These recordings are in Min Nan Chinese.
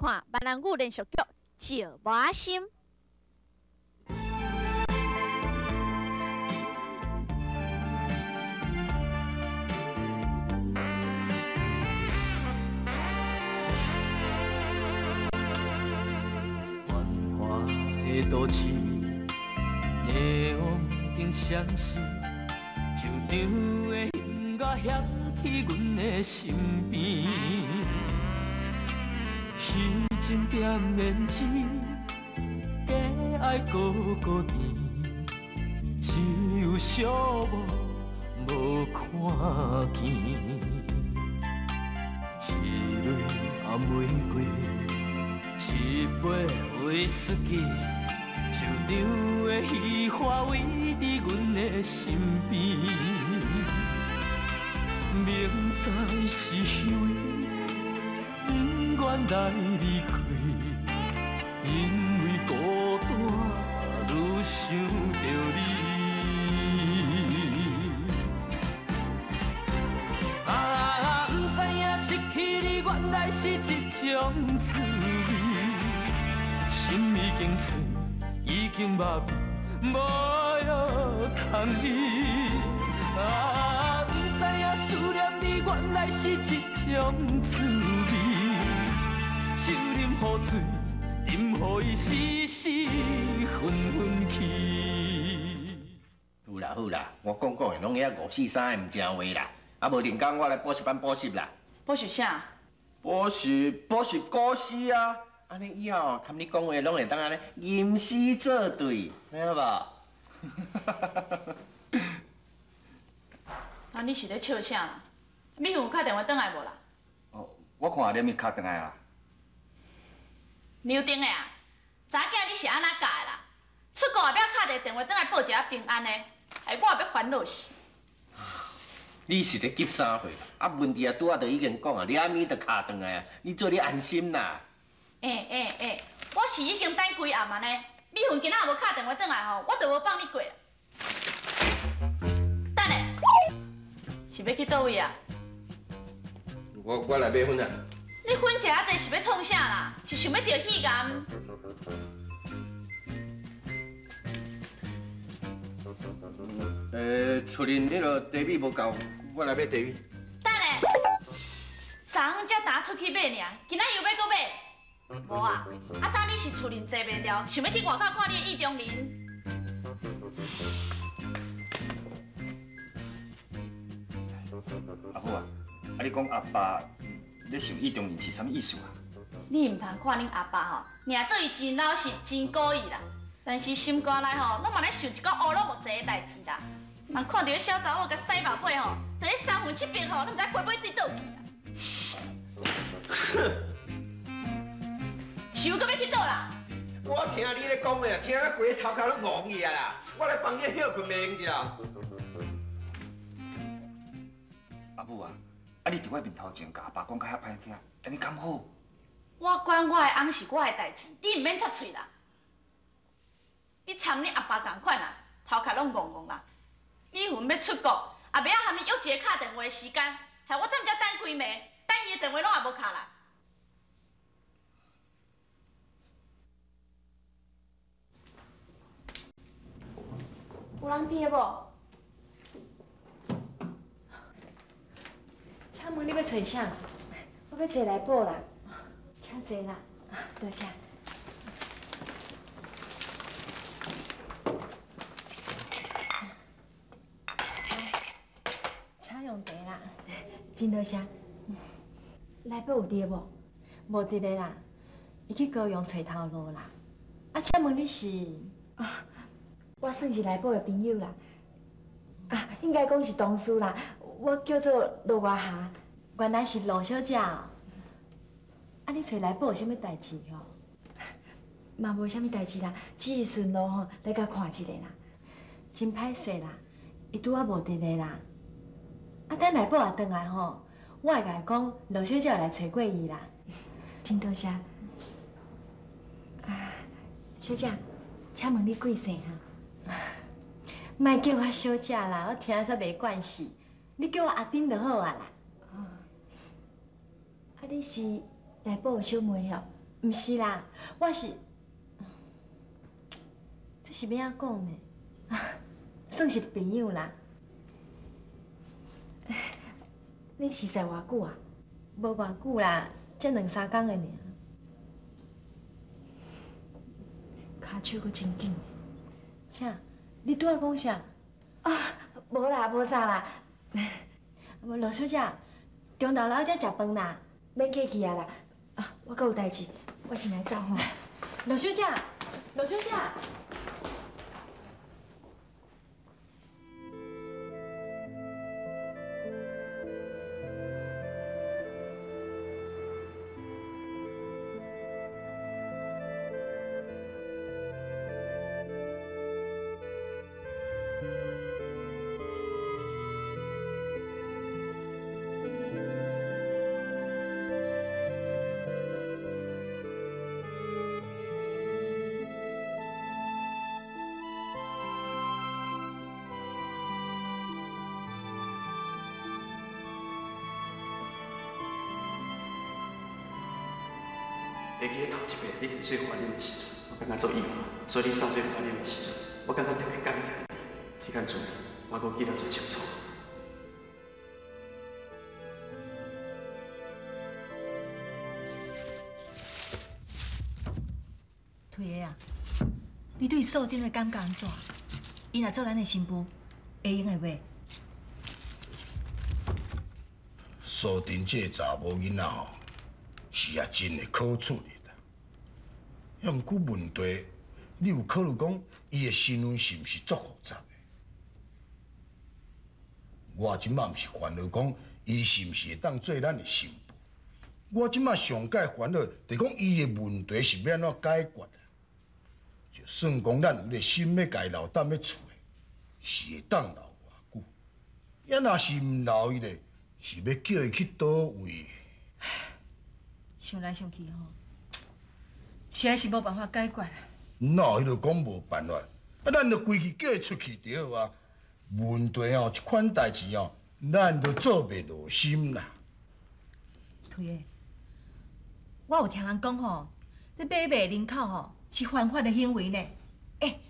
看闽南语连续剧《石磨仔心》。繁华的都市，霓虹灯闪烁，球场的音乐响起阮的身边。虚情点胭脂，假爱阁阁甜，只有寂寞无看见。一蕊红玫瑰，一杯威士忌，球场的戏花围伫阮的身边。明知是虚伪，不愿来离开，因为孤单，愈想著你。啊，不知影失去你，原来是一种滋味。心已经醉，已经麻痹，无药通医。啊，不知影思念你，原来是一种滋味。酒啉予醉，饮予伊死死昏昏去。有啦好啦，我讲讲的拢遐五四三的毋成话啦，啊无另工我来补习班补习啦。补习啥？补习补习古诗啊，按呢以后含你讲话拢会当按呢吟诗作对，知影无？啊，你是咧笑啥啦？美云有敲电话转来无啦？哦，我看连伊敲转来啦。刘定的啊，查囝你是按怎教的啦？出国也欲敲一个电话转来报一下平安的，害我也欲烦恼死。你是咧急啥货啦？啊，问题啊，拄仔就已经讲啊，你暗暝就敲转来啊，你做你安心啦。欸欸欸，我是已经等规暗啊呢。美云今仔无敲电话转来吼，我就无放你过啦。等下，是欲去佗位啊？我来买粉啊。你粉食遐济是欲创啥啦？是想欲著气癌？厝里彼个茶米无够，我来买茶米。等下，昨昏才打出去买尔，今仔又欲阁买？无啊，啊，当你是厝里坐袂牢，想欲去外口看你的意中人？阿母啊，啊你讲阿爸咧想意中人是啥物意思啊？你毋通看恁阿爸吼，尔做伊真老实、真古意啦，但是心肝内吼，拢嘛咧想一寡乌鲁木齐的代志啦。人看著彼小查某共使目尾吼，就彼三魂七魄吼，拢毋知飞飞对佗去啦。哼！想阁欲去佗啦？我听你咧讲话，听啊规个头壳拢戆去啊啦！我来房间歇困袂用者。阿母啊，啊你伫我面头前共阿爸讲甲遐歹听，按呢敢好？我管我的翁是我的代志，你毋免插喙啦。你参你阿爸仝款啦，头壳拢戆戆啦。美云欲出国，也袂晓含伊约一个敲电话的时间，害我踮遮等规暝，等伊的电话拢也无敲来。有人伫的无？请问你欲揣啥？我欲坐来宝啦。请坐啦，多谢。请用茶啦，真多谢。来宝有伫无？无伫咧啦，伊去高雄揣头路啦。啊，请问你是？啊，我算是来宝的朋友啦。啊，应该讲是同事啦。我叫做罗外霞，原来是罗小姐哦。啊，你揣来宝有啥物代志哦？嘛无啥物代志啦，只是顺路吼来共看一下啦。真歹势啦，伊拄仔无伫咧啦。啊，等来宝也转来吼，我会共伊讲罗小姐有来揣过伊啦。真多谢。啊，小姐，请问你贵姓哈？莫叫我小姐啦，我听煞袂惯势。你叫我阿丁就好啊啦。哦，啊，你是来宝的小妹哦？毋是啦，我是，這是欲按怎講呢？算是朋友啦。恁熟似偌久啊？無偌久啦，才兩三工的爾。跤手閣真緊。啥？你拄仔講啥？啊，無啦，無啥啦。無羅小姐，中晝來我遮食飯啦。免客氣啊啦。啊，我閣有代誌，我先來走吼。羅小姐，羅小姐。会记得头一摆你提水予我啉的时阵，我感觉足意外，所以你送水予我啉的时阵，我感觉特别感谢你。彼款滋味，我阁记得足清楚。推的啊，你對素貞的感覺按怎？伊若做咱的新婦，會用的袂？素貞這个查某囡仔吼，是也真會可處理啦。抑毋過問題，你有考慮講伊的身份是毋是足複雜的？我這擺毋是煩惱講伊是毋是會當做咱的新婦，我這擺上蓋煩惱，就講伊的問題是欲按怎解決？就算講咱有個心欲共伊留踮咧厝的，是會當留偌久？抑若是毋留伊咧，是欲叫伊去佗位？想來想去吼，實在是無辦法解決。哪有彼落講無辦法？啊，咱就規氣叫伊出去就好啊。問題哦，這款代誌哦，咱就做袂落心啦。推的，我有聽人講吼，這買賣人口吼是犯法的行為呢。欸，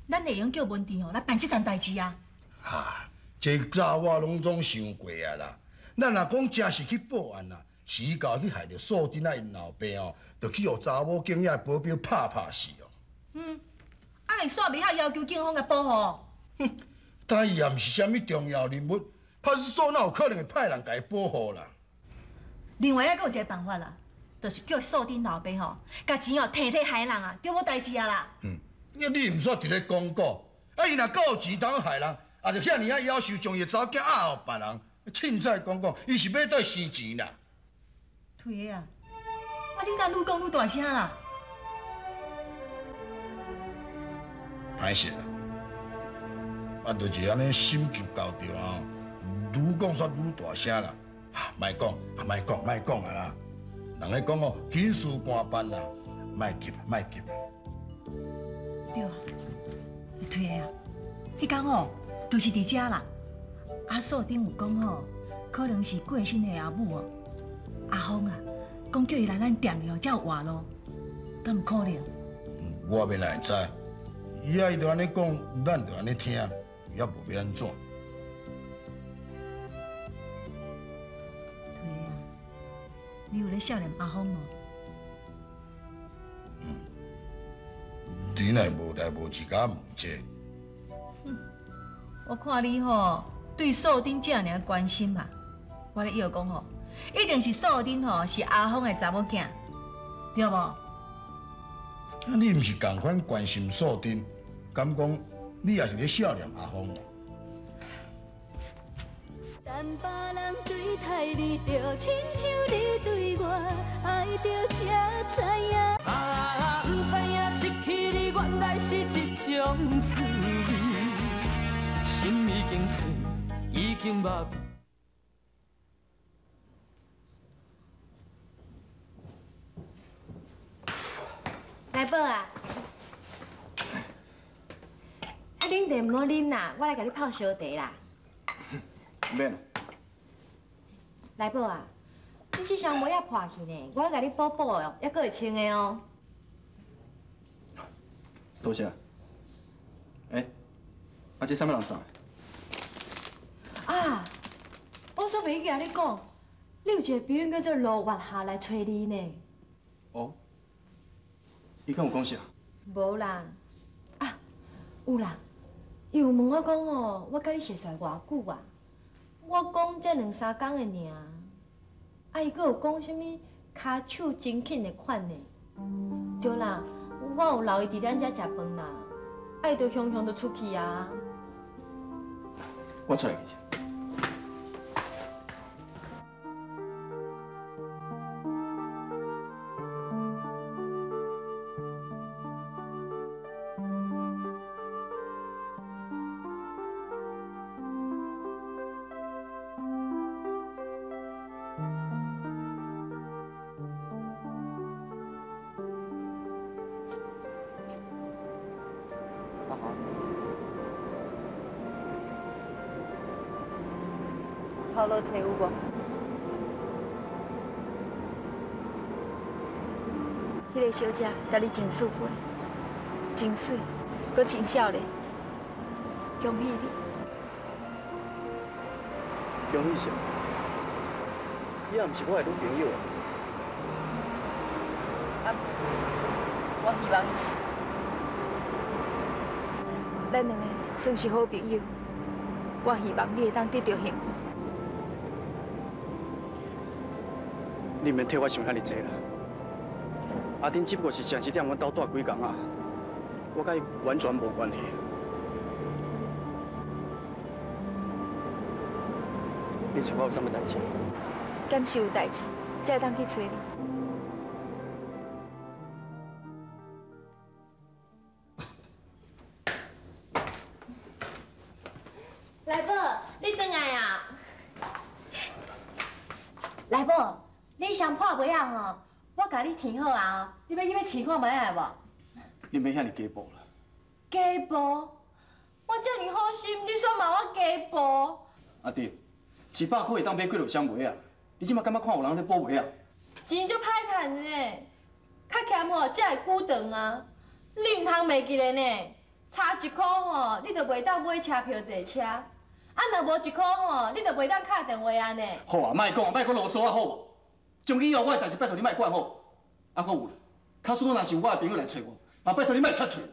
咱會用叫文治吼來辦這層代誌啊。哈，這早我攏總想過啊啦。咱若講真是去報案啦，死到去害著素貞仔𪜶老爸哦，就去予查某警的保鏢拍拍死哦。嗯，啊，會煞袂曉要求警方共保護。哼，但伊也毋是啥物重要人物，派出所哪有可能會派人共伊保護啦？另外，猶閣有一個辦法啦，就是叫素貞老爸吼，共錢哦提提害人啊，就無代誌啊啦。嗯，你毋煞佇咧講古，啊伊若夠有錢通害人，也就遐爾仔夭壽，將伊的查某囝壓予別人。凊彩講講，伊是欲倒生錢啦。推的啊！啊，你若愈講愈大聲啦！歹勢啦，啊，就是按呢心急到著啊，愈講煞愈大聲啦。啊，莫講，啊，莫講，莫講啊啦！人咧講哦，緊事趕辦啦，莫急，莫急。對啊，推的啊，彼工哦，就是佇遮啦。阿素貞有講吼，可能是過身的阿母哦。阿峰啊，講叫伊來咱店裡哦，才有活路，敢有可能？我欲哪會知？伊啊，伊就按呢講，咱就按呢聽，也無欲按怎。對啊，你有咧想念阿峰無？嗯，你若無代無誌共我問這個？我看你吼對素貞這爾關心啊，我咧臆講吼，一定是素貞吼是阿峰的查某囝，對無？啊，你毋是仝款關心素貞，敢講你也是咧想念阿峰？等別人對待你，就親像你對我，愛著才知影。啊，毋知影失去你原來是這種滋味，心已經碎，已經麻痹。來寶啊！啊，啉茶毋好啉啦，我來共你泡燒茶啦。免。來寶啊，你你這双袜仔破去呢，我共你補補哦，猶閣會穿的哦。多謝。欸，啊，這啥物人送的？啊，我煞袂記共你講，你有一個朋友叫做羅月霞來揣你呢。哦，伊敢有講啥？無啦，啊，有啦，伊有問我講哦，我佮你熟似偌久啊？我講才兩三工的爾。啊，伊閣有講啥物跤手真緊的款呢？對啦，我有留伊佇咱遮食飯啦，啊，伊就雄雄就出去啊。我出來去。头路找有无？彼个小姐佮你真速配，真媠，阁真少年，恭喜你！恭喜啥？伊也毋是我的女朋友啊！啊，我希望伊是。咱两个算是好朋友，我希望你会當得著幸福。你毋免替我想遐爾濟啦。阿珍只不过是暂时踮阮兜蹛幾工啊，我佮伊完全無關係。你揣我有啥物代誌？敢是有代誌，才會當去揣你。來寶，你轉來啊！來寶。你上破袜仔吼，我共你添好啊！你欲去欲試看覓仔無？你免遐爾雞婆啦。雞婆？我遮爾好心，你煞罵我雞婆？阿弟，100箍會當買幾落雙襪仔？你這馬感覺看有人咧補襪仔？錢足歹趁的呢，較俭吼才會久長啊！你毋通袂記得呢，差1箍吼，你就袂當買車票坐車；啊，若無1箍吼，你就袂當敲電話啊呢。好啊，莫講啊，莫閣囉嗦啊，好無？從今以後，我的代誌拜託你莫管好無？啊，閣有，假使講若是有我的朋友來揣我，嘛拜託你莫插喙啦。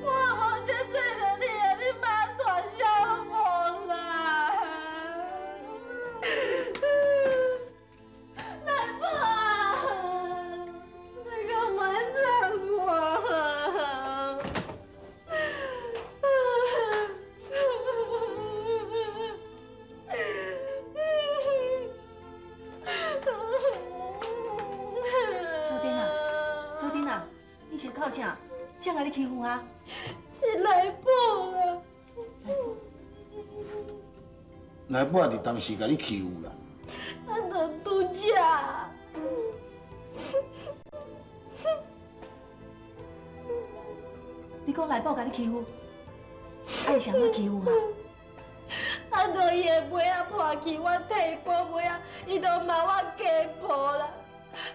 我無這揣著你啊，你莫大笑我啦！來寶啊，你閣莫插我！你是靠啥？谁共你欺负啊？是來寶啊！來寶伫當時共你欺負啦。啊，就拄才。你講來寶共你欺負，啊伊是按怎欺負啊？啊，就伊的袜仔破去，我替伊補襪仔，伊就罵我雞婆啦。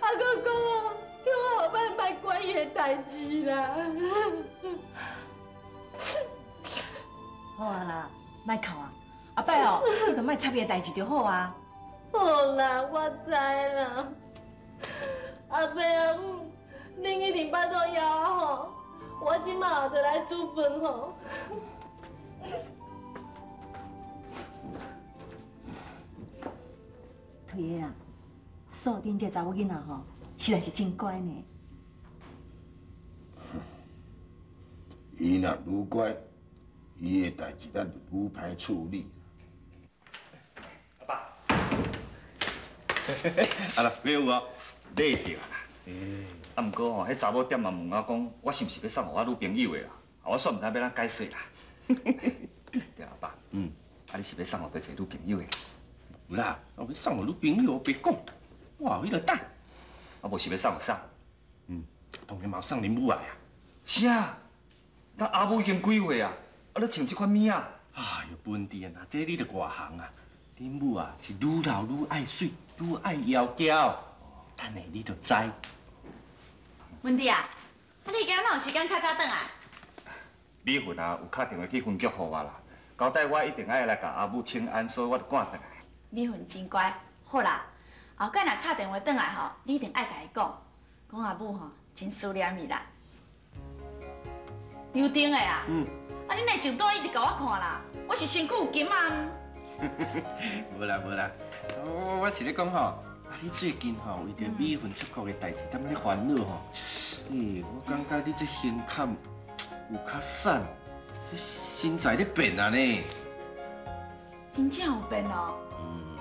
啊，閣講哦。叫我後擺莫管伊的代誌啦。好啊啦，莫哭啊，後擺哦，你就莫插伊的代誌就好啊。好啦，我知啦。阿伯阿姆，恁一定巴肚枵吼，我這馬就來煮飯吼。推的啊，素貞這查某囡仔吼。實在是真乖呢。伊若愈乖，伊的代誌咱就愈歹處理。阿爸，啊啦，買有啊，買著啦。啊，毋過吼，彼查某店嘛問我講，我是毋是欲送予我女朋友的啦？啊，我煞毋知欲按怎解釋啦。對阿爸，嗯，啊，你是欲送予佗一个女朋友的？有啦，我欲送予女朋友，別講，我有彼个胆。啊，無是欲送予啥？嗯，當然嘛送恁母來啊。啥？但阿母已經幾歲啊？啊，你穿這款物仔？哎呦，本地啊，這你著外行啊。恁母啊是愈老愈爱媠，愈爱妖娇。等下你就知。文弟啊，啊你今仔哪有时间较早转来？美云啊，有敲电话去分局予我啦，交代我一定爱来共阿母请安，所以我就赶转来。美云真乖，好啦，后盖若敲电话转来吼，你一定爱共伊讲，讲阿母吼真思念伊啦。刘丁的啊，啊你若上单一直共我看啦，我是身躯有金啊。无啦无啦，我是咧讲吼，啊你最近吼为著美云出国的代志，踮咧烦恼吼。欸，我感觉你这胸坎有较瘦，这身材咧变啊呢。真正有变哦。嗯。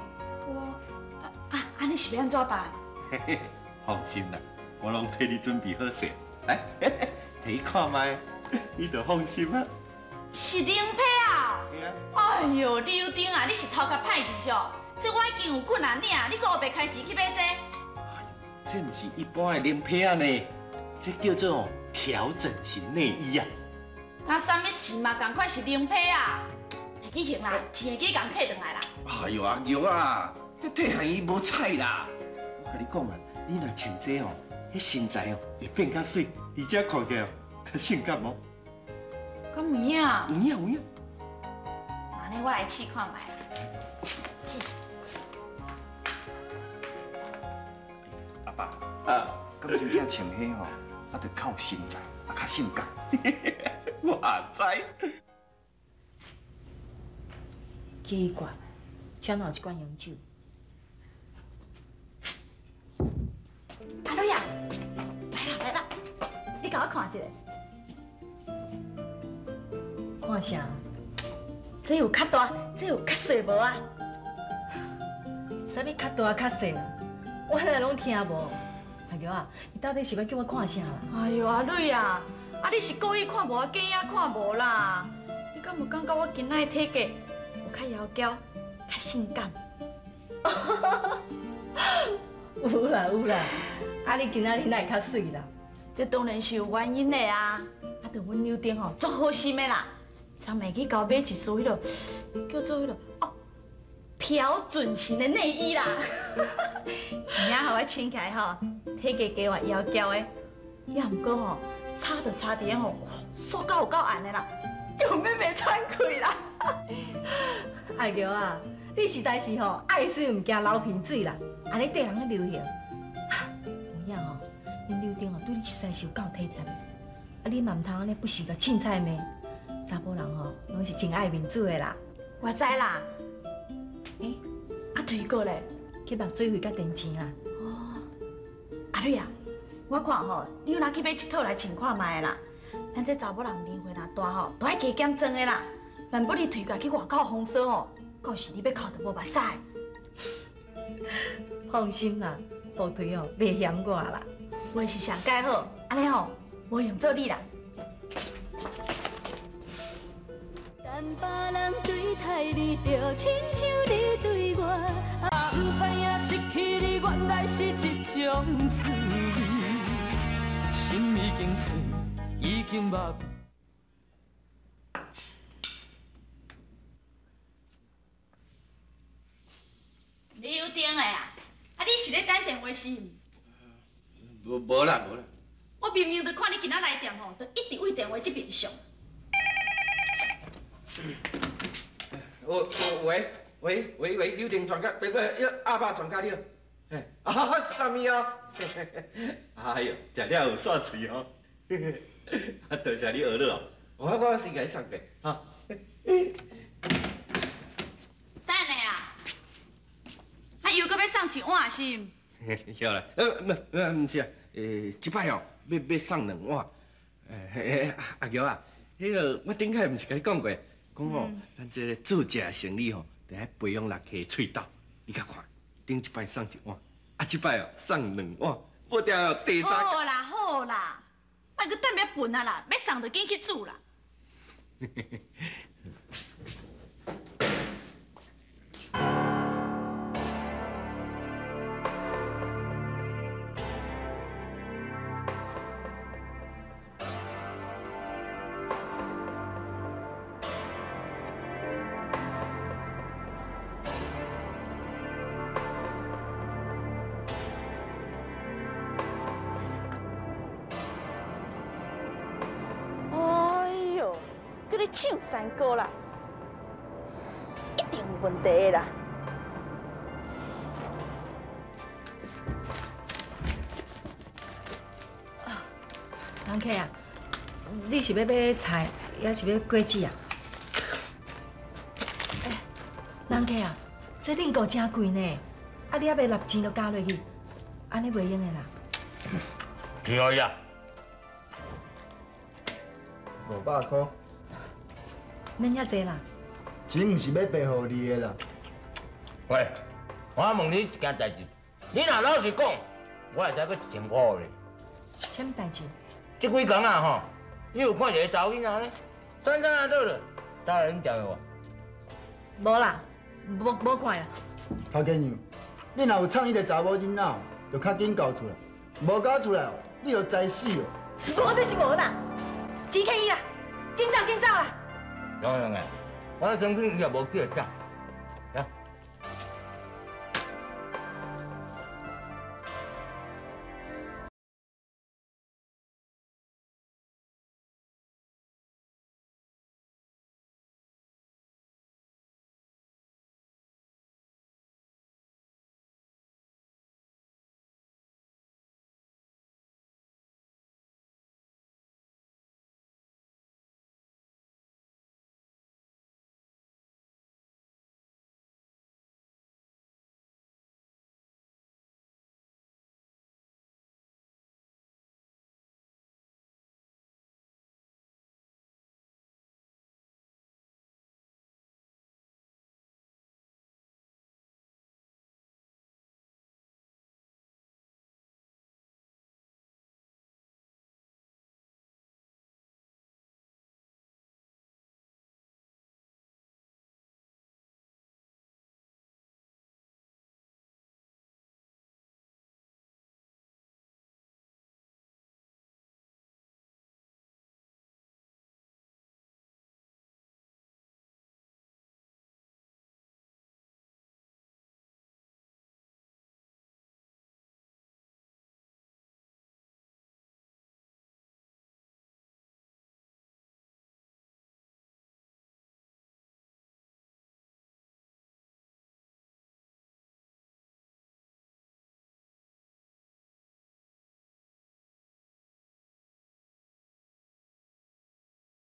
我啊，按呢是欲按怎办？放心啦，我拢替你准备好势，来，提去看觅，你就放心啊。是灵批啊！哎呦，刘丁啊，你是头壳歹去哦！这我已经有困难领，你阁乌白开钱去买这？这毋是一般的凉被啊呢，这叫做调整型内衣啊。那啥物事嘛，仝款是凉被啊！提去还啦，钱会记共退转来啦。哎呦，阿玉啊，这退还伊无彩啦！我共你讲啊，你若穿这哦，彼身材哦会变较媠，而且看起来较性感哦。敢有影？有影有影。按呢，我来试看觅。阿爸，啊，敢真正穿彼吼，啊，就较有身材，啊，较性感。我知。奇怪，这哪有这款洋酒？阿女啊，来啦来啦，你共我看一下。看啥？这有较大，这有较细无啊？啥物较大较细啊？我哪拢听无。阿玉啊，你到底是欲叫我看啥啦？哎呦，阿女啊，啊你是故意看无啊，假影看无啦？你敢有感觉我今仔的体格有较妖娇、较性感？有啦有啦，啊你今仔日哪会较媠啦？这当然是有原因的啊！啊，著阮柳丁吼，足好心的啦。昨暝去共我买一束彼落，叫做彼落哦，调准型的内衣啦。有影予我穿起来吼，体格加偌妖娇的，也毋过吼，差就差伫咧吼，束够有够硬的啦，根本袂喘气啦。阿玉啊，你实在是吼爱媠毋惊流鼻水啦，按呢缀人咧流行。有影吼，恁柳丁哦对你实在是有够体贴的，啊你嘛毋通按呢不时共凊彩骂。查埔人吼，拢是真爱面子的啦。我知啦。欸，啊推过咧，去放水费佮电钱啦。哦，阿女啊，我看吼，你有哪去买一套来穿看觅啦。咱这查某人年岁若大吼，都爱加减装的啦。万不你推过去外口风骚吼，到时你欲哭就无目屎。放心啦，布推哦袂嫌我啦。话是上盖好，按呢吼，无用做你啦。但别人对待你，就亲像你对我。也毋知影失去你，原来是一种滋味。心已经碎，已经麻痹。刘丁的啊，啊你是咧等电话是毋？无啦无啦。我明明就看你今仔来电吼，就一直对电话这边上。我喂喂喂喂，柳丁专家，不不，阿爸专家你好，嘿，啊，啥物哦？哎呦，食了有煞喙哦，啊，多谢你学了哦，我先共你送过，哈。等下啊，啊又阁欲送一碗是毋？晓啦，毋是啊，这摆哦，欲送两碗。阿玉啊，彼个我顶摆毋是共你讲过，讲吼，咱这个做食的生理吼，得爱培养六颗喙斗。你甲看，顶一摆送一碗，啊，这摆哦送两碗，无定哦第三。好啦好啦，莫阁等欲笨啊啦，欲送就紧去煮啦。咧唱山歌啦，一定有问题的啦。人客啊，你是欲买菜，抑是欲果子啊？欸，人客啊，这冷菇真贵呢，啊你犹未纳钱就加落去，按呢袂用的啦。钱予伊啊。500箍。免遐济啦。钱毋是欲白予你的啦。喂，我问你一件代志，你若老实讲，我会使阁1000箍予你。啥物代志？这几工啊吼，你有看一个查某囡仔咧，散散仔倒落，打来恁店的无？无啦，无看啦。头家娘，你若有藏彼个查某囡仔，就较紧交出来；无交出来哦，你就知死哦。无就是无啦，钱给伊啦，紧走紧走啦。怎样的？我相信伊也无叫走。